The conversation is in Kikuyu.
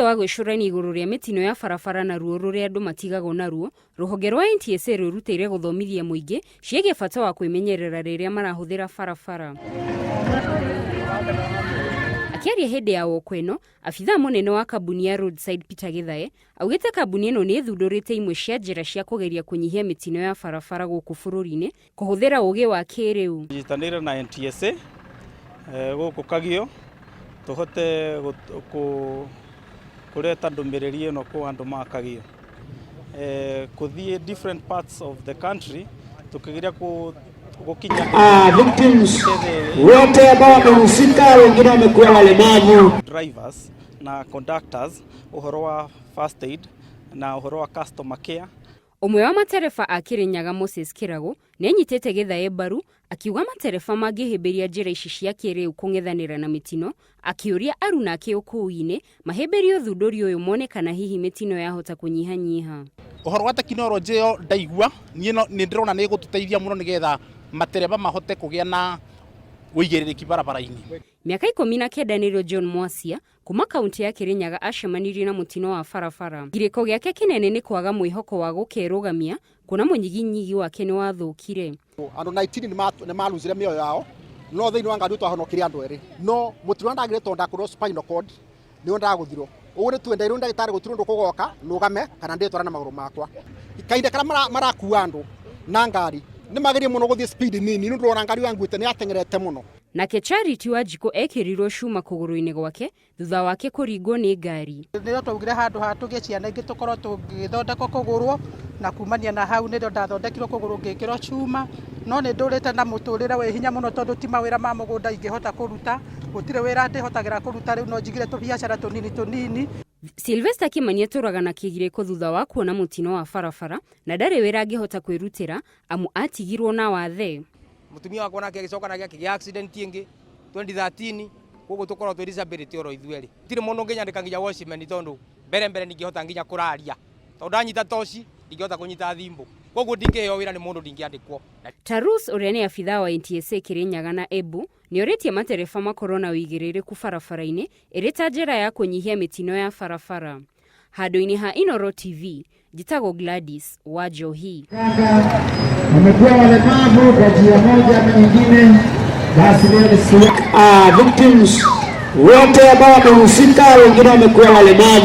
wa gwĩcũrania igũrũ rĩa mĩtino ya barabara na ruo rũrĩa andũ matigagwo naruo, rũhonge rwa NTSA rwĩrutĩire gũthomithia mũingĩ ciĩgiĩ bata wa kwĩmenyerera rĩrĩa marahũthĩra barabara. Akĩaria hĩndĩ ya woko ĩno, abithaa mũnene wa kambuni ya Roadside Peter Githae augĩte kambuni ĩno nĩ ĩthundũrĩte imwe cia njĩra cia kũgeria kũnyihia mĩtino ya barabara gũkũ bũrũri-inĩ kũhũthĩra ũgĩ wa kĩrĩu. Nyitanĩire na NTSA gũkũ Kagio tũhote kũreta ndũmĩrĩri ĩno kũ andũ ma Kagio, kũthiĩ different parts of the country tukigeria gũkinya Victims wote ambao wamehusika, wengine wamekuwa walemavu. Drivers na conductors ũhoro wa first aid na ũhoro wa customer care. Ũmwe wa matereba a Kirinyaga, Moses Kĩrago, nĩ anyitĩte Githae mbaru akiuga matereba mangĩhĩmbĩria njĩra ici cia kĩrĩu kũng'ethanĩra na mĩtino, akĩũria aruna ake ũkui-inĩ mahĩmbĩrie ũthundũri ũyũ mone kana hihi mĩtino yahota kũnyihanyiha. Ũhoro wa tekinoronjĩ ĩyo ndaigua niĩ no nĩ ndĩrona nĩ ĩgũtũteithia mũno nĩgetha matereba mahote kũgĩa na ũigĩrĩrĩki barabara-inĩ. Mĩaka 19 nĩrĩo John Mwacia kuma kaunti ya Kirinyaga acemanirie na mũtino wa barabara. Girĩko gĩake kĩnene nĩ kwaga mwĩhoko wa gũkerũgamia kuona mũnyiginyigi wake nĩ wathũkire. Andũ 19 nĩ maruzire mĩoyo yao, no thĩinĩ wa ngari twahonokire andũ erĩ, no mũtino ndagire tondũ ndakorwo spinal cord nĩo ndagũthirwo ũguo nĩ twendeirwo ndagĩtarĩ gũtirĩ ũndũ kũgoka nũgame kana ndĩtwara na magũrũ makwa. Kahinda karĩa marakua andũ na ngari nĩ magerie mũno gũthiĩ speed nini, nĩ ndĩrona ngari yanguĩte nĩ yateng'erete mũno. Nake Charity Wanjikũ ekĩrirwo cuma kũgũrũ-inĩ gwake thutha wake kũringwo nĩ ngari. Nĩrĩo twaugire handũ ha tũgĩe ciana ingĩ tũkorwo tũgĩthondekwo kũgũrũ, na kumania na hau nĩrĩo ndathondekirwo kũgũrũ ngĩkĩrwo cuma, no nĩ ndũrĩte na mũtũrĩre wĩ hinya mũno tondũ ti mawĩra ma mũgũnda ingĩhota kũruta, gũtirĩ wĩra ndĩhotagĩra kũruta rĩu, no njigire tũbiacara tũnini tũnini. Sylvester Kimani atũraga na kĩgirĩko thutha wa kuona mũtino wa barabara na ndarĩ wĩra angĩhota kwĩrutĩra amu atigirwo na wathe. Mutumia wakwa nake agĩcoka nake akĩgĩa accident ĩngĩ 2013, koguo tũkorwo twĩ disability oro ithuerĩ. Gũtirĩ mũndũ ũngĩnyandĩka nginya watchman tondũ mbere mbere ndingĩhota nginya kũraria, tondũ ndanyita toci ndingĩhota kũnyita thimbũ, koguo ndingĩheo wĩra nĩ mũndũ, ndingĩandĩkwo. Tarus ũrĩa nĩ abithaa wa NTSA Kirinyaga na Embu nĩorĩtie matereba makorwo na ũigĩrĩrĩku barabara-inĩ ĩrĩ ta njĩra ya kũnyihia mĩtino ya barabara. Handũ-inĩ ha Inoro TV, njĩtagwo Gladys wa Njohi. Wamekuwa walemavu kwa njia moja ama nyingine. Basi leo ni siku victims wote ambao wamehusika, wengine wamekuwa walemavu.